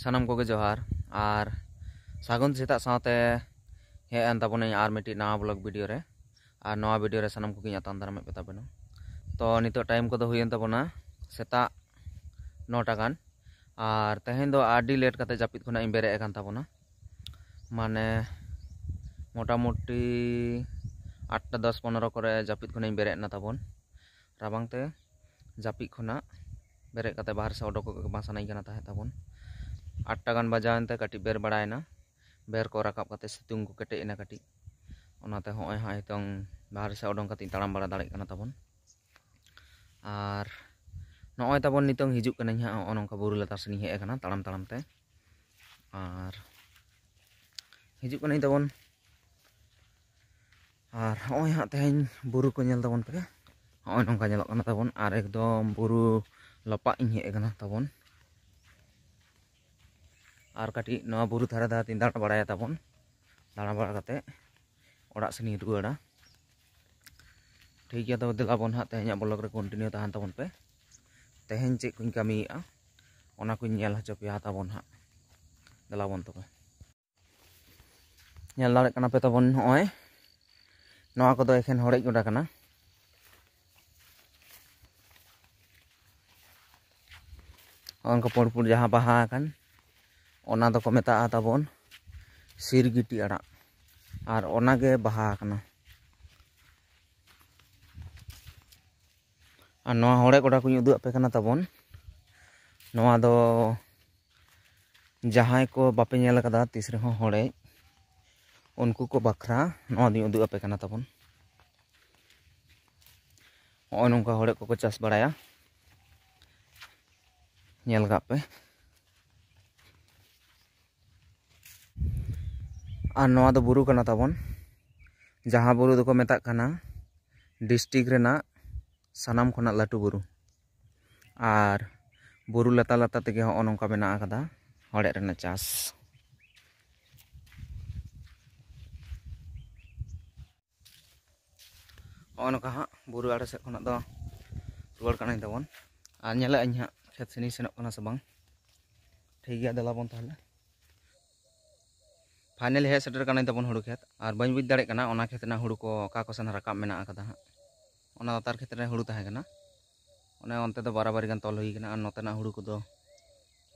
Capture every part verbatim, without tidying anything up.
ᱥᱟᱱᱟᱢ ᱠᱚᱜᱮ ᱡᱚᱦᱟᱨ ᱟᱨ ᱥᱟᱹᱜᱩᱱ ᱥᱮᱛᱟᱜ ᱥᱟᱶᱛᱮ ᱦᱮᱡ ᱮᱱ ᱛᱟᱵᱚᱱᱟᱹᱧ ᱟᱨ ᱢᱤᱫᱴᱤᱡ ᱱᱟᱣᱟ ᱵᱞᱚᱜ ᱵᱷᱤᱰᱤᱭᱳ ᱨᱮ᱾ ᱟᱨ ᱱᱚᱣᱟ ᱵᱷᱤᱰᱤᱭᱳ ᱨᱮ ᱥᱟᱱᱟᱢ ᱠᱚᱜᱮᱧ ᱟᱛᱟᱝ ᱫᱟᱨᱟᱢᱮᱫ ᱯᱮ ᱛᱟᱵᱚᱱᱟ᱾ ᱛᱚ ᱱᱤᱛᱚᱜ ᱴᱟᱭᱤᱢ ᱠᱚᱫᱚ ᱦᱩᱭᱮᱱ ᱛᱟᱵᱚᱱᱟ ᱥᱮᱛᱟᱜ ᱱᱚᱴᱟ ᱜᱟᱱ᱾ ᱟᱨ ᱛᱮᱦᱮᱧ ᱫᱚ ᱟᱹᱰᱤ ᱞᱮᱴ ᱠᱟᱛᱮ ᱡᱟᱹᱯᱤᱫ ᱠᱷᱚᱱᱟᱜ ᱤᱧ ᱵᱮᱨᱮᱫ ᱟᱠᱟᱱ ᱛᱟᱵᱚᱱᱟ᱾ ᱢᱟᱱᱮ ᱢᱚᱴᱟᱢᱩᱴᱤ ᱟᱴᱴᱟ ᱫᱚᱥ ᱯᱚᱱᱨᱚ ᱠᱚᱨᱮ ᱡᱟᱹᱯᱤᱫ ᱠᱷᱚᱱᱟᱜ ᱤᱧ ᱵᱮᱨᱮᱫ ᱮᱱᱟ ᱛᱟᱵᱚᱱ᱾ ᱨᱟᱵᱟᱝ ᱛᱮ ᱡᱟᱹᱯᱤᱫ ᱠᱷᱚᱱᱟᱜ ᱵᱮᱨᱮᱫ ᱠᱟᱛᱮ ᱵᱟᱦᱨᱮ ᱥᱮᱫ ᱚᱰᱚᱠᱚᱜ ᱜᱮ ᱵᱟᱝ ᱥᱟᱱᱟᱧ ᱠᱟᱱᱟ ᱛᱟᱦᱮᱸᱫ ᱛᱟᱵᱚᱱ᱾ ᱟᱴᱴᱟ ᱜᱟᱱ ᱵᱟᱡᱟᱣᱮᱱ ᱛᱮ ᱠᱟᱹᱴᱤᱡ ᱵᱮᱨ ᱵᱟᱲᱟᱭᱮᱱᱟ᱾ ᱵᱮᱨ ᱠᱚ ᱨᱟᱠᱟᱵ ᱠᱟᱛᱮ ᱥᱤᱛᱩᱝ ᱠᱚ ᱠᱮᱴᱮᱡ ᱮᱱᱟ ᱠᱟᱹᱴᱤᱡ᱾ ᱚᱱᱟᱛᱮ ᱦᱚᱸᱜᱼᱚᱭ ᱦᱟᱸᱜ ᱱᱤᱛᱚᱝ ᱵᱟᱦᱨᱮ ᱥᱮᱫ ᱚᱰᱚᱝ ᱠᱟᱛᱮ ᱤᱧ ᱛᱟᱲᱟᱢ ᱵᱟᱲᱟ ᱫᱟᱲᱮᱭᱟᱜ ᱠᱟᱱᱟ ᱛᱟᱵᱚᱱ᱾ ᱟᱨ ᱱᱚᱜᱼᱚᱭ ᱛᱟᱵᱚᱱ ᱱᱤᱛᱚᱝ ᱦᱤᱡᱩᱜ ᱠᱟᱹᱱᱟᱹᱧ ᱦᱟᱸᱜ, ᱱᱚᱜᱼᱚ ᱱᱚᱝᱠᱟ ᱵᱩᱨᱩ ᱞᱟᱛᱟᱨ ᱥᱮᱫ ᱤᱧ ᱦᱮᱡ ᱟᱠᱟᱱᱟ ᱛᱟᱲᱟᱢ ᱛᱟᱲᱟᱢ ᱛᱮ᱾ ᱟᱨ ᱦᱤᱡᱩᱜ ᱠᱟᱹᱱᱟᱹᱧ ᱛᱟᱵᱚᱱ᱾ ᱟᱨ ᱦᱚᱸᱜᱼᱚᱭ ᱦᱟᱸᱜ ᱛᱮᱦᱮᱧ ᱵᱩᱨᱩ ᱠᱚ ᱧᱮᱞ ᱛᱟᱵᱚᱱ ᱯᱮ᱾ ᱦᱚᱸᱜᱼᱚᱭ ᱱᱚᱝᱠᱟ ᱧᱮᱞᱚᱜ ᱠᱟᱱᱟ ᱛᱟᱵᱚᱱ, ᱟᱨ ᱮᱠᱫᱚᱢ ᱵᱩᱨᱩ ᱞᱟᱯᱟᱜ ᱤᱧ ᱦᱮᱡ ᱟᱠᱟᱱᱟ ᱛᱟᱵᱚᱱ᱾ ᱟᱨ ᱠᱟᱹᱴᱤᱡ ᱱᱚᱣᱟ ᱵᱩᱨᱩ ᱫᱷᱟᱨᱮ ᱫᱷᱟᱨᱮ ᱛᱮᱧ ᱫᱟᱬᱟ ᱵᱟᱲᱟᱭᱟ ᱛᱟᱵᱚᱱ᱾ ᱫᱟᱬᱟ ᱵᱟᱲᱟ ᱠᱟᱛᱮ ᱚᱲᱟᱜ ᱥᱮᱱ ᱤᱧ ᱨᱩᱣᱟᱹᱲᱟ᱾ ᱴᱷᱤᱠ ᱜᱮᱭᱟ, ᱛᱚᱵᱮ ᱫᱮᱞᱟ ᱵᱚᱱ ᱦᱟᱸᱜ ᱛᱮᱦᱮᱧᱟᱜ ᱵᱞᱚᱜ ᱨᱮ ᱠᱚᱱᱴᱤᱱᱤᱭᱩ ᱛᱟᱦᱮᱱ ᱛᱟᱵᱚᱱ ᱯᱮ᱾ ᱛᱮᱦᱮᱧ ᱪᱮᱫ ᱠᱚᱧ ᱠᱟᱹᱢᱤᱭᱮᱫᱼᱟ, ᱚᱱᱟ ᱠᱚᱧ ᱧᱮᱞ ᱦᱚᱪᱚ ᱯᱮᱭᱟ ᱛᱟᱵᱚᱱ ᱦᱟᱸᱜ᱾ ᱫᱮᱞᱟ ᱵᱚᱱ ᱛᱚᱵᱮ᱾ ᱧᱮᱞ ᱫᱟᱲᱮᱭᱟᱜ ᱠᱟᱱᱟ ᱯᱮ ᱛᱟᱵᱚᱱ, ᱱᱚᱜᱼᱚᱭ ᱱᱚᱣᱟ ᱠᱚᱫᱚ ᱮᱠᱷᱮᱱ ᱦᱚᱲᱮᱡ ᱜᱚᱰᱟ ᱠᱟᱱᱟ᱾ ᱦᱚᱸᱜᱼᱚ ᱱᱚᱝᱠᱟ ᱯᱩᱸᱰ ᱯᱩᱸᱰ ᱡᱟᱦᱟᱸ ᱵᱟᱦᱟ ᱟᱠᱟᱱ, ᱚᱱᱟ ᱫᱚᱠᱚ ᱢᱮᱛᱟᱜᱼᱟ ᱛᱟᱵᱚᱱ ᱥᱤᱨᱜᱤᱴᱤ ᱟᱲᱟᱜ, ᱟᱨ ᱚᱱᱟᱜᱮ ᱵᱟᱦᱟ ᱟᱠᱟᱱᱟ᱾ ᱟᱨ ᱱᱚᱣᱟ ᱦᱚᱲᱮᱡ ᱜᱚᱰᱟ ᱠᱚᱧ ᱩᱫᱩᱜ ᱟᱯᱮ ᱠᱟᱱᱟ ᱛᱟᱵᱚᱱ᱾ ᱱᱚᱣᱟ ᱫᱚ ᱡᱟᱦᱟᱸᱭ ᱠᱚ ᱵᱟᱯᱮ ᱧᱮᱞ ᱟᱠᱟᱫᱟ ᱛᱤᱥ ᱨᱮᱦᱚᱸ ᱦᱚᱲᱮᱡ, ᱩᱱᱠᱩ ᱠᱚ ᱵᱟᱠᱷᱨᱟ ᱱᱚᱣᱟ ᱫᱚᱧ ᱩᱫᱩᱜ ᱟᱯᱮ ᱠᱟᱱᱟ ᱛᱟᱵᱚᱱ᱾ ᱦᱚᱸᱜᱼᱚᱭ ᱱᱚᱝᱠᱟ ᱦᱚᱲᱮᱡ ᱠᱚᱠᱚ ᱪᱟᱥ ᱵᱟᱲᱟᱭᱟ, ᱧᱮᱞ ᱠᱟᱜ ᱯᱮ᱾ ᱟᱨ ᱱᱚᱣᱟ ᱫᱚ ᱵᱩᱨᱩ ᱠᱟᱱᱟ ᱛᱟᱵᱚᱱ, ᱡᱟᱦᱟᱸ ᱵᱩᱨᱩ ᱫᱚᱠᱚ ᱢᱮᱛᱟᱜ ᱠᱟᱱᱟ ᱰᱤᱥᱴᱤᱠ ᱨᱮᱱᱟᱜ ᱥᱟᱱᱟᱢ ᱠᱷᱚᱱᱟᱜ ᱞᱟᱹᱴᱩ ᱵᱩᱨᱩ᱾ ᱟᱨ ᱵᱩᱨᱩ ᱞᱟᱛᱟᱨ ᱞᱟᱛᱟᱨ ᱛᱮᱜᱮ ᱦᱚᱸᱜᱼᱚ ᱱᱚᱝᱠᱟ ᱢᱮᱱᱟᱜ ᱟᱠᱟᱫᱟ ᱦᱚᱲᱮᱡ ᱨᱮᱱᱟᱜ ᱪᱟᱥ᱾ ᱦᱚᱸᱜᱼᱚ ᱱᱚᱝᱠᱟ ᱦᱟᱸᱜ ᱵᱩᱨᱩ ᱟᱲᱮ ᱥᱮᱫ ᱠᱷᱚᱱᱟᱜ ᱫᱚ ᱨᱩᱣᱟᱹᱲ ᱠᱟᱹᱱᱟᱹᱧ ᱛᱟᱵᱚᱱ᱾ ᱟᱨ ᱧᱮᱞᱮᱫ ᱟᱹᱧ ᱦᱟᱸᱜ ᱠᱷᱮᱛ ᱥᱮᱱᱤᱧ ᱥᱮᱱᱚᱜ ᱠᱟᱱᱟ ᱥᱮ ᱵᱟᱝ᱾ ᱴᱷᱤᱠ ᱜᱮᱭᱟ, ᱫᱮᱞᱟ ᱵᱚᱱ ᱛᱟᱦᱚᱞᱮ᱾ ᱯᱷᱟᱭᱱᱟᱞᱤ ᱦᱮᱡ ᱥᱮᱴᱮᱨ ᱠᱟᱹᱱᱟᱹᱧ ᱛᱟᱵᱚᱱ ᱦᱩᱲᱩ ᱠᱷᱮᱛ, ᱟᱨ ᱵᱟᱹᱧ ᱵᱩᱡᱽ ᱫᱟᱲᱮᱭᱟᱜ ᱠᱟᱱᱟ ᱚᱱᱟ ᱠᱷᱮᱛ ᱨᱮᱱᱟᱜ ᱦᱩᱲᱩ ᱠᱚ ᱚᱠᱟ ᱠᱚ ᱥᱮᱱ ᱨᱟᱠᱟᱵ ᱢᱮᱱᱟᱜ ᱟᱠᱟᱫᱟ ᱦᱟᱸᱜ᱾ ᱚᱱᱟ ᱞᱟᱛᱟᱨ ᱠᱷᱮᱛ ᱨᱮ ᱦᱩᱲᱩ ᱛᱟᱦᱮᱸ ᱠᱟᱱᱟ, ᱚᱱᱮ ᱚᱱᱛᱮ ᱫᱚ ᱵᱟᱨᱟᱵᱟᱨᱤ ᱜᱟᱱ ᱛᱚᱞ ᱦᱩᱭ ᱠᱟᱱᱟ, ᱟᱨ ᱱᱚᱛᱮᱱᱟᱜ ᱦᱩᱲᱩ ᱠᱚᱫᱚ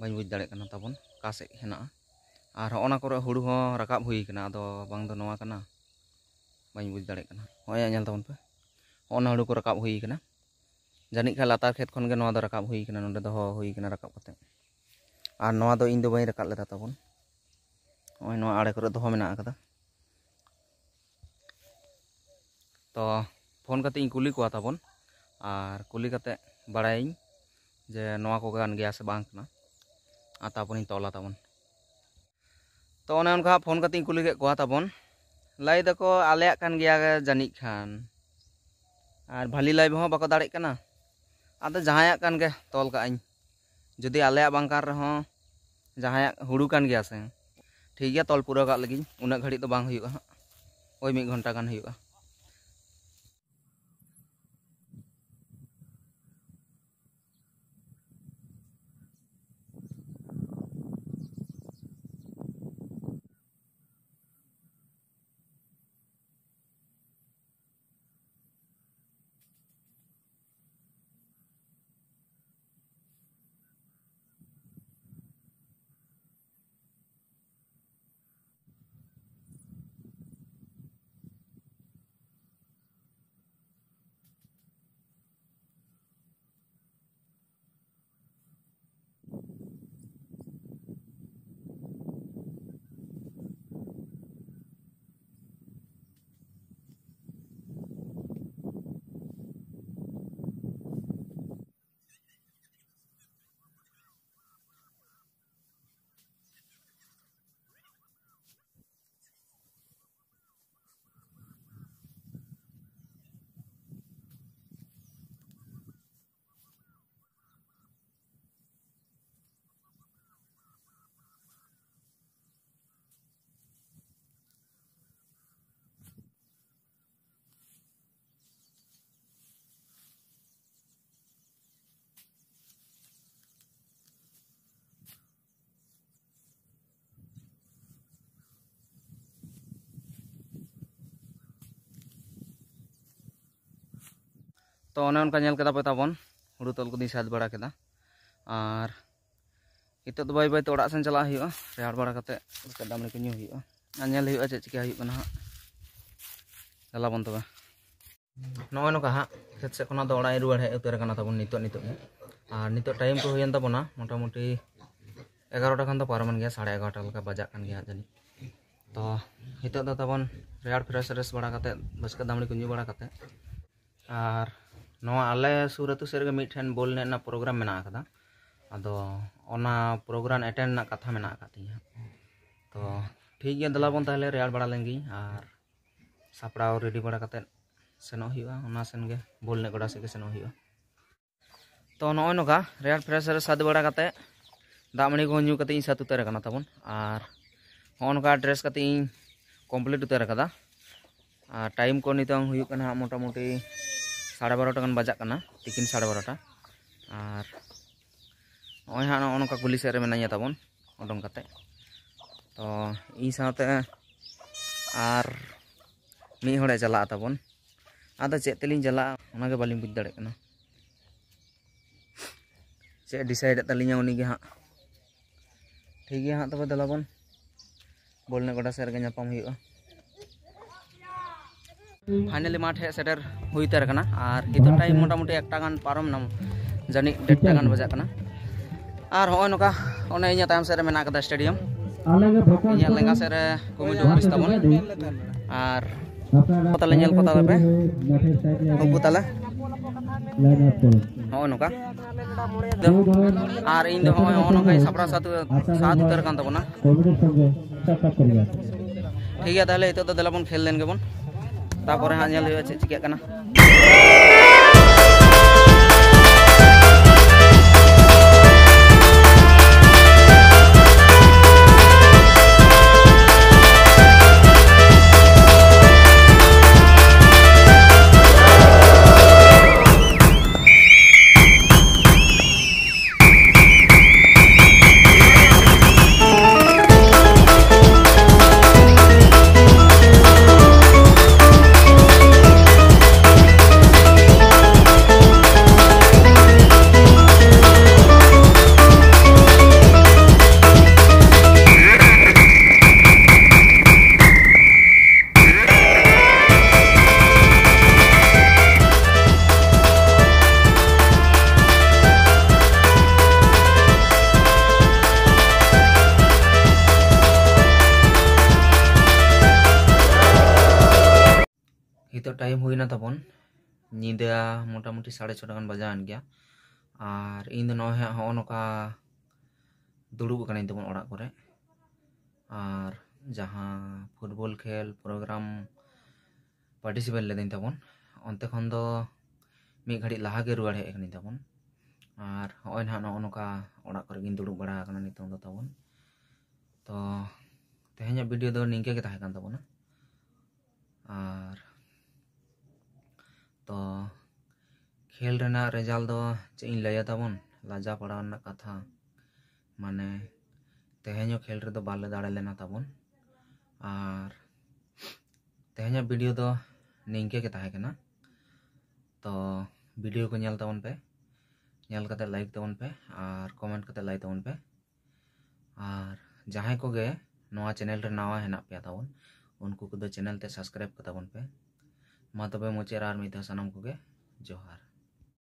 ᱵᱟᱹᱧ ᱵᱩᱡᱽ ᱫᱟᱲᱮᱭᱟᱜ ᱠᱟᱱᱟ ᱛᱟᱵᱚᱱ ᱚᱠᱟ ᱥᱮᱫ ᱦᱮᱱᱟᱜᱼᱟ᱾ ᱟᱨ ᱦᱚᱸᱜᱼᱚ ᱱᱟ ᱠᱚᱨᱮ ᱦᱩᱲᱩ ᱦᱚᱸ ᱨᱟᱠᱟᱵ ᱦᱩᱭ ᱠᱟᱱᱟ, ᱟᱫᱚ ᱵᱟᱝ ᱫᱚ ᱱᱚᱣᱟ ᱠᱟᱱᱟ, ᱵᱟᱹᱧ ᱵᱩᱡᱽ ᱫᱟᱲᱮᱭᱟᱜ ᱠᱟᱱᱟ᱾ ᱦᱚᱸᱜᱼᱚᱭ ᱧᱮᱞ ᱛᱟᱵᱚᱱ ᱯᱮ, ᱦᱚᱸᱜᱼᱚ ᱱᱟ ᱦᱩᱲᱩ ᱠᱚ ᱨᱟᱠᱟᱵ ᱦᱩᱭ ᱠᱟᱱᱟ, ᱡᱟᱹᱱᱤᱡ ᱠᱷᱟᱱ ᱞᱟᱛᱟᱨ ᱠᱷᱮᱛ ᱠᱷᱚᱱ ᱜᱮ ᱱᱚᱣᱟ ᱫᱚ ᱨᱟᱠᱟᱵ ᱦᱩᱭ ᱠᱟᱱᱟ, ᱱᱚᱸᱰᱮ ᱫᱚᱦᱚ ᱦᱩᱭ ᱠᱟᱱᱟ ᱨᱟᱠᱟᱵ ᱠᱟᱛᱮ᱾ ᱟᱨ ᱱᱚᱣᱟ ᱫᱚ ᱤᱧ ᱫᱚ ᱵᱟᱹᱧ ᱨᱟᱠᱟᱵ ᱞᱮᱫᱟ ᱛᱟᱵᱚᱱ, ᱱᱚᱜᱼᱚᱭ ᱱᱚᱣᱟ ᱟᱲᱮ ᱠᱚᱨᱮ ᱫᱚᱦᱚ ᱢᱮᱱᱟᱜ ᱟᱠᱟᱫᱟ᱾ ᱛᱚ ᱯᱷᱳᱱ ᱠᱟᱛᱮ ᱤᱧ ᱠᱩᱞᱤ ᱠᱚᱣᱟ ᱛᱟᱵᱚᱱ, ᱟᱨ ᱠᱩᱞᱤ ᱠᱟᱛᱮ ᱵᱟᱲᱟᱭᱟᱹᱧ ᱡᱮ ᱱᱚᱣᱟ ᱠᱚ ᱠᱟᱱ ᱜᱮᱭᱟ ᱥᱮ ᱵᱟᱝ ᱠᱟᱱᱟ, ᱟᱨ ᱛᱟᱨᱯᱚᱨᱤᱧ ᱛᱚᱞᱟ ᱛᱟᱵᱚᱱ᱾ ᱛᱚ ᱚᱱᱮ ᱚᱱᱠᱟ ᱯᱷᱳᱱ ᱠᱟᱛᱮ ᱤᱧ ᱠᱩᱞᱤ ᱠᱮᱫ ᱠᱚᱣᱟ ᱛᱟᱵᱚᱱ, ᱞᱟᱹᱭ ᱫᱟᱠᱚ ᱟᱞᱮᱭᱟᱜ ᱠᱟᱱ ᱜᱮᱭᱟ ᱡᱟᱹᱱᱤᱡ ᱠᱷᱟᱱ, ᱟᱨ ᱵᱷᱟᱞᱤ ᱞᱟᱭᱤᱵᱷ ᱦᱚᱸ ᱵᱟᱠᱚ ᱫᱟᱲᱮᱜ ᱠᱟᱱᱟ᱾ ᱟᱫᱚ ᱡᱟᱦᱟᱸᱭᱟᱜ ᱠᱟᱱ ᱜᱮ ᱛᱚᱞ ᱠᱟᱜ ᱟᱹᱧ, ᱡᱩᱫᱤ ᱟᱞᱮᱭᱟᱜ ᱵᱟᱝ ᱠᱟᱱ ᱨᱮᱦᱚᱸ ᱡᱟᱦᱟᱸᱭᱟᱜ ᱦᱩᱲᱩ ᱠᱟᱱ ᱜᱮᱭᱟ ᱥᱮ, ᱴᱷᱤᱠ ᱜᱮᱭᱟ, ᱛᱚᱞ ᱯᱩᱨᱟᱹᱣ ᱠᱟᱜ ᱞᱟᱹᱜᱤᱫ᱾ ᱩᱱᱟᱹᱜ ᱜᱷᱟᱹᱲᱤᱡ ᱫᱚ ᱵᱟᱝ ᱦᱩᱭᱩᱜᱼᱟ ᱦᱟᱸᱜ, ᱳᱭ ᱢᱤᱫ ᱜᱷᱚᱱᱴᱟ ᱜᱟᱱ ᱦᱩᱭᱩᱜᱼᱟ᱾ ᱛᱚ ᱚᱱᱮ ᱚᱱᱠᱟ ᱧᱮᱞ ᱠᱮᱫᱟ ᱯᱮ ᱛᱟᱵᱚᱱ, ᱦᱩᱲᱩ ᱛᱚᱞ ᱠᱚᱫᱚᱧ ᱥᱟᱹᱛ ᱵᱟᱲᱟ ᱠᱮᱫᱟ᱾ ᱟᱨ ᱱᱤᱛᱚᱜ ᱫᱚ ᱵᱟᱹᱭ ᱵᱟᱹᱭ ᱛᱮ ᱚᱲᱟᱜ ᱥᱮᱱ ᱪᱟᱞᱟᱜ ᱦᱩᱭᱩᱜᱼᱟ, ᱨᱮᱭᱟᱲ ᱵᱟᱲᱟ ᱠᱟᱛᱮ ᱫᱟᱜ ᱢᱟᱹᱰᱤ ᱠᱚ ᱧᱩ ᱦᱩᱭᱩᱜᱼᱟ᱾ ᱟᱨ ᱧᱮᱞ ᱦᱩᱭᱩᱜᱼᱟ ᱪᱮᱫ ᱪᱤᱠᱟᱹ ᱦᱩᱭᱩᱜ ᱠᱟᱱᱟ ᱦᱟᱸᱜ᱾ ᱫᱮᱞᱟ ᱵᱚᱱ ᱛᱚᱵᱮ᱾ ᱱᱚᱜᱼᱚᱭ ᱱᱚᱝᱠᱟ ᱦᱟᱸᱜ ᱠᱷᱮᱛ ᱥᱮᱫ ᱠᱷᱚᱱᱟᱜ ᱫᱚ ᱚᱲᱟᱜ ᱤᱧ ᱨᱩᱣᱟᱹᱲ ᱦᱮᱡ ᱩᱛᱟᱹᱨ ᱟᱠᱟᱱᱟ ᱛᱟᱵᱚᱱ ᱱᱤᱛᱚᱜ, ᱱᱤᱛᱚᱜ ᱜᱮ᱾ ᱟᱨ ᱱᱤᱛᱚᱜ ᱴᱟᱭᱤᱢ ᱠᱚ ᱦᱩᱭᱮᱱ ᱛᱟᱵᱚᱱᱟ ᱢᱚᱴᱟᱢᱩᱴᱤ ᱮᱜᱟᱨᱚᱴᱟ ᱠᱷᱚᱱ ᱫᱚ ᱯᱟᱨᱚᱢᱮᱱ ᱜᱮᱭᱟ, ᱥᱟᱲᱮ ᱮᱜᱟᱨᱚᱴᱟ ᱞᱮᱠᱟ ᱵᱟᱡᱟᱜ ᱠᱟᱱ ᱜᱮᱭᱟ ᱦᱟᱸᱜ ᱡᱟᱹᱱᱤᱡ᱾ ᱛᱚ ᱱᱤᱛᱚᱜ ᱫᱚ ᱛᱟᱵᱚᱱ ᱨᱮᱭᱟᱲ ᱯᱷᱨᱮᱥ ᱯᱷᱨᱮᱥ ᱵᱟᱲᱟ ᱠᱟᱛᱮ, ᱵᱟᱹᱥᱠᱟᱹ ᱫᱟᱜ ᱢᱟᱹᱰᱤ ᱠᱚ ᱧᱩ ᱵᱟᱲᱟ ᱠᱟᱛᱮ, ᱟᱨ ᱱᱚᱣᱟ ᱟᱞᱮ ᱥᱩᱨ ᱟᱹᱛᱩ ᱥᱮᱫ ᱨᱮᱜᱮ ᱢᱤᱫᱴᱷᱮᱱ ᱵᱚᱞ ᱮᱱᱮᱡ ᱨᱮᱱᱟᱜ ᱯᱨᱳᱜᱨᱟᱢ ᱢᱮᱱᱟᱜ ᱟᱠᱟᱫᱟ᱾ ᱟᱫᱚ ᱚᱱᱟ ᱯᱨᱳᱜᱨᱟᱢ ᱮᱴᱮᱱᱰ ᱨᱮᱱᱟᱜ ᱠᱟᱛᱷᱟ ᱢᱮᱱᱟᱜ ᱟᱠᱟᱫ ᱛᱤᱧᱟᱹ᱾ ᱛᱚ ᱴᱷᱤᱠ ᱜᱮᱭᱟ, ᱫᱮᱞᱟ ᱵᱚᱱ ᱛᱟᱦᱚᱞᱮ ᱨᱮᱭᱟᱲ ᱵᱟᱲᱟ ᱞᱮᱱ ᱜᱤᱧ, ᱟᱨ ᱥᱟᱯᱲᱟᱣ ᱨᱮᱰᱤ ᱵᱟᱲᱟ ᱠᱟᱛᱮ ᱥᱮᱱᱚᱜ ᱦᱩᱭᱩᱜᱼᱟ, ᱚᱱᱟ ᱥᱮᱱ ᱜᱮ ᱵᱚᱞ ᱮᱱᱮᱡ ᱜᱚᱰᱟ ᱥᱮᱫ ᱜᱮ ᱥᱮᱱᱚᱜ ᱦᱩᱭᱩᱜᱼᱟ᱾ ᱛᱚ ᱱᱚᱜᱼᱚᱭ ᱱᱚᱝᱠᱟ ᱨᱮᱭᱟᱲ ᱯᱷᱨᱮᱥ ᱨᱮ ᱥᱟᱹᱛ ᱵᱟᱲᱟ ᱠᱟᱛᱮ, ᱫᱟᱜ ᱢᱟᱹᱰᱤ ᱠᱚᱦᱚᱸ ᱧᱩ ᱠᱟᱛᱮ ᱤᱧ ᱥᱟᱹᱛ ᱩᱛᱟᱹᱨ ᱟᱠᱟᱱᱟ ᱛᱟᱵᱚᱱ᱾ ᱟᱨ ᱱᱚᱜᱼᱚ ᱱᱚᱝᱠᱟ ᱰᱨᱮᱥ ᱠᱟᱛᱮ ᱤᱧ ᱠᱚᱢᱯᱞᱤᱴ ᱩᱛᱟᱹᱨ ᱟᱠᱟᱫᱟ᱾ ᱟᱨ ᱴᱟᱭᱤᱢ ᱠᱚ ᱱᱤᱛᱚᱝ ᱦᱩᱭᱩᱜ ᱠᱟᱱᱟ ᱦᱟᱸᱜ ᱢᱚᱴᱟᱢᱩᱴᱤ ᱥᱟᱲᱮ ᱵᱟᱨᱚᱴᱟ ᱜᱟᱱ ᱵᱟᱡᱟᱜ ᱠᱟᱱᱟ, ᱛᱤᱠᱤᱱ ᱥᱟᱲᱮ ᱵᱟᱨᱚᱴᱟ᱾ ᱟᱨ ᱱᱚᱜᱼᱚᱭ ᱦᱟᱸᱜ ᱱᱚᱜᱼᱚ ᱱᱚᱝᱠᱟ ᱠᱩᱞᱦᱤ ᱥᱮᱫ ᱨᱮ ᱢᱮᱱᱟᱧᱟ ᱛᱟᱵᱚᱱ ᱩᱰᱩᱝ ᱠᱟᱛᱮ᱾ ᱛᱚ ᱤᱧ ᱥᱟᱶᱛᱮ ᱟᱨ ᱢᱤᱫ ᱦᱚᱲᱮ ᱪᱟᱞᱟᱜᱼᱟ ᱛᱟᱵᱚᱱ᱾ ᱟᱫᱚ ᱪᱮᱫ ᱛᱮᱞᱤᱧ ᱪᱟᱞᱟᱜᱼᱟ ᱚᱱᱟᱜᱮ ᱵᱟᱹᱞᱤᱧ ᱵᱩᱡᱽ ᱫᱟᱲᱮᱭᱟᱜ ᱠᱟᱱᱟ᱾ ᱪᱮᱫ ᱮ ᱰᱤᱥᱟᱭᱤᱰ ᱮᱫ ᱛᱟᱹᱞᱤᱧᱟ ᱩᱱᱤ ᱜᱮ ᱦᱟᱸᱜ᱾ ᱴᱷᱤᱠ ᱜᱮᱭᱟ ᱦᱟᱸᱜ, ᱛᱚᱵᱮ ᱫᱮᱞᱟ ᱵᱚᱱ ᱵᱚᱞ ᱮᱱᱮᱡ ᱜᱚᱰᱟ ᱥᱮᱫ ᱨᱮᱜᱮ ᱧᱟᱯᱟᱢ ᱦᱩᱭᱩᱜᱼᱟ᱾ ᱯᱷᱟᱭᱱᱟᱞᱤ ᱢᱟᱴᱷ ᱦᱮᱡ ᱥᱮᱴᱮᱨ ᱦᱩᱭ ᱩᱛᱟᱹᱨ ᱟᱠᱟᱱᱟ᱾ ᱟᱨ ᱱᱤᱛᱚᱜ ᱴᱟᱭᱤᱢ ᱢᱚᱴᱟᱢᱩᱴᱤ ᱮᱠᱴᱟ ᱜᱟᱱ ᱯᱟᱨᱚᱢ ᱮᱱᱟ, ᱡᱟᱹᱱᱤᱡ ᱰᱮᱲᱴᱟ ᱜᱟᱱ ᱵᱟᱡᱟᱜ ᱠᱟᱱᱟ᱾ ᱟᱨ ᱦᱚᱸᱜᱼᱚᱭ ᱱᱚᱝᱠᱟ ᱚᱱᱮ ᱤᱧᱟᱹᱜ ᱛᱟᱭᱚᱢ ᱥᱮᱫ ᱨᱮ ᱢᱮᱱᱟᱜ ᱟᱠᱟᱫᱟ ᱥᱴᱮᱰᱤᱭᱟᱢ᱾ ᱤᱧᱟᱹᱜ ᱞᱮᱸᱜᱟ ᱥᱮᱫ ᱨᱮ ᱠᱚᱢᱤᱴᱤ ᱚᱯᱷᱤᱥ ᱛᱟᱵᱚᱱ᱾ ᱟᱨ ᱛᱟᱦᱞᱮ ᱧᱮᱞ ᱠᱚ ᱛᱟᱞᱮ ᱯᱮ, ᱱᱩᱠᱩ ᱛᱟᱞᱮ ᱱᱚᱜᱼᱚᱭ ᱱᱚᱝᱠᱟ᱾ ᱟᱨ ᱤᱧ ᱫᱚ ᱦᱚᱸᱜᱼᱚᱭ ᱱᱚᱜᱼᱚ ᱱᱚᱝᱠᱟᱧ ᱥᱟᱯᱲᱟᱣ ᱥᱟᱹᱛ, ᱥᱟᱹᱛ ᱩᱛᱟᱹᱨ ᱠᱟᱱ ᱛᱟᱵᱚᱱᱟ᱾ ᱴᱷᱤᱠ ᱜᱮᱭᱟ, ᱛᱟᱦᱞᱮ ᱱᱤᱛᱚᱜ ᱫᱚ ᱫᱮᱞᱟ ᱵᱚᱱ ᱠᱷᱮᱞ ᱞᱮᱱ ᱜᱮᱵᱚᱱ, ᱛᱟᱯᱚᱨᱮ ᱦᱟᱸᱜ ᱧᱮᱞ ᱦᱩᱭᱩᱜᱼᱟ ᱪᱮᱫ ᱪᱤᱠᱟᱹᱜ ᱠᱟᱱᱟ᱾ ᱧᱤᱫᱟᱹ ᱢᱚᱴᱟᱢᱩᱴᱤ ᱥᱟᱲᱮ ᱪᱷᱚᱴᱟ ᱜᱟᱱ ᱵᱟᱡᱟᱣᱮᱱ ᱜᱮᱭᱟ᱾ ᱟᱨ ᱤᱧ ᱫᱚ ᱱᱚᱜᱼᱚᱭ ᱦᱟᱸᱜ ᱦᱚᱸᱜᱼᱚ ᱱᱚᱝᱠᱟ ᱫᱩᱲᱩᱵ ᱟᱠᱟᱱᱟᱹᱧ ᱛᱟᱵᱚᱱ ᱚᱲᱟᱜ ᱠᱚᱨᱮ᱾ ᱟᱨ ᱡᱟᱦᱟᱸ ᱯᱷᱩᱴᱵᱚᱞ ᱠᱷᱮᱞ ᱯᱨᱳᱜᱨᱟᱢ ᱯᱟᱨᱴᱤᱥᱤᱯᱮᱴ ᱞᱮᱫᱟᱹᱧ ᱛᱟᱵᱚᱱ, ᱚᱱᱛᱮ ᱠᱷᱚᱱ ᱫᱚ ᱢᱤᱫ ᱜᱷᱟᱹᱲᱤᱡ ᱞᱟᱦᱟ ᱜᱮ ᱨᱩᱣᱟᱹᱲ ᱦᱮᱡ ᱟᱠᱟᱱᱟᱹᱧ ᱛᱟᱵᱚᱱ᱾ ᱟᱨ ᱦᱚᱸᱜᱼᱚᱭ ᱱᱟᱦᱟᱜ ᱱᱚᱜᱼᱚ ᱱᱚᱝᱠᱟ ᱚᱲᱟᱜ ᱠᱚᱨᱮ ᱜᱤᱧ ᱫᱩᱲᱩᱵ ᱵᱟᱲᱟ ᱟᱠᱟᱱᱟ ᱱᱤᱛᱚᱝ ᱫᱚ ᱛᱟᱵᱚᱱ᱾ ᱛᱚ ᱛᱮᱦᱮᱧᱟᱜ ᱵᱷᱤᱰᱤᱭᱳ ᱫᱚ ᱱᱤᱝᱠᱟᱹ ᱜᱮ ᱛᱟᱦᱮᱸ ᱠᱟᱱ ᱛᱟᱵᱚᱱᱟ᱾ ᱟᱨ ᱛᱚ ᱠᱷᱮᱞ ᱨᱮᱱᱟᱜ ᱨᱮᱡᱟᱞᱴ ᱫᱚ ᱪᱮᱫ ᱤᱧ ᱞᱟᱹᱭᱟ ᱛᱟᱵᱚᱱ, ᱞᱟᱡᱟ ᱯᱟᱲᱟᱣ ᱨᱮᱱᱟᱜ ᱠᱟᱛᱷᱟ᱾ ᱢᱟᱱᱮ ᱛᱮᱦᱮᱧ ᱦᱚᱸ ᱠᱷᱮᱞ ᱨᱮᱫᱚ ᱵᱟᱞᱮ ᱫᱟᱲᱮ ᱞᱮᱱᱟ ᱛᱟᱵᱚᱱ᱾ ᱟᱨ ᱛᱮᱦᱮᱧᱟᱜ ᱵᱷᱤᱰᱤᱭᱳ ᱫᱚ ᱱᱤᱝᱠᱟᱹ ᱜᱮ ᱛᱟᱦᱮᱸ ᱠᱟᱱᱟ᱾ ᱛᱚ ᱵᱷᱤᱰᱤᱭᱳ ᱠᱚ ᱧᱮᱞ ᱛᱟᱵᱚᱱ ᱯᱮ, ᱧᱮᱞ ᱠᱟᱛᱮ ᱞᱟᱭᱤᱠ ᱛᱟᱵᱚᱱ ᱯᱮ ᱟᱨ ᱠᱚᱢᱮᱱᱴ ᱠᱟᱛᱮ ᱞᱟᱹᱭ ᱛᱟᱵᱚᱱ ᱯᱮ᱾ ᱟᱨ ᱡᱟᱦᱟᱸᱭ ᱠᱚᱜᱮ ᱱᱚᱣᱟ ᱪᱮᱱᱮᱞ ᱨᱮ ᱱᱟᱣᱟ ᱦᱮᱱᱟᱜ ᱯᱮᱭᱟ ᱛᱟᱵᱚᱱ, ᱩᱱᱠᱩ ᱠᱚᱫᱚ ᱪᱮᱱᱮᱞ ᱛᱮ ᱥᱟᱵᱥᱠᱨᱟᱭᱤᱵ ᱠᱟᱛᱟ ᱵᱚᱱ ᱯᱮ᱾ ᱢᱟ ᱛᱚᱵᱮ ᱢᱩᱪᱟᱹᱫ ᱨᱮ ᱟᱨ ᱢᱤᱫ ᱫᱷᱟᱣ ᱥᱟᱱᱟᱢ ᱠᱚᱜᱮ ᱡᱚᱦᱟᱨ᱾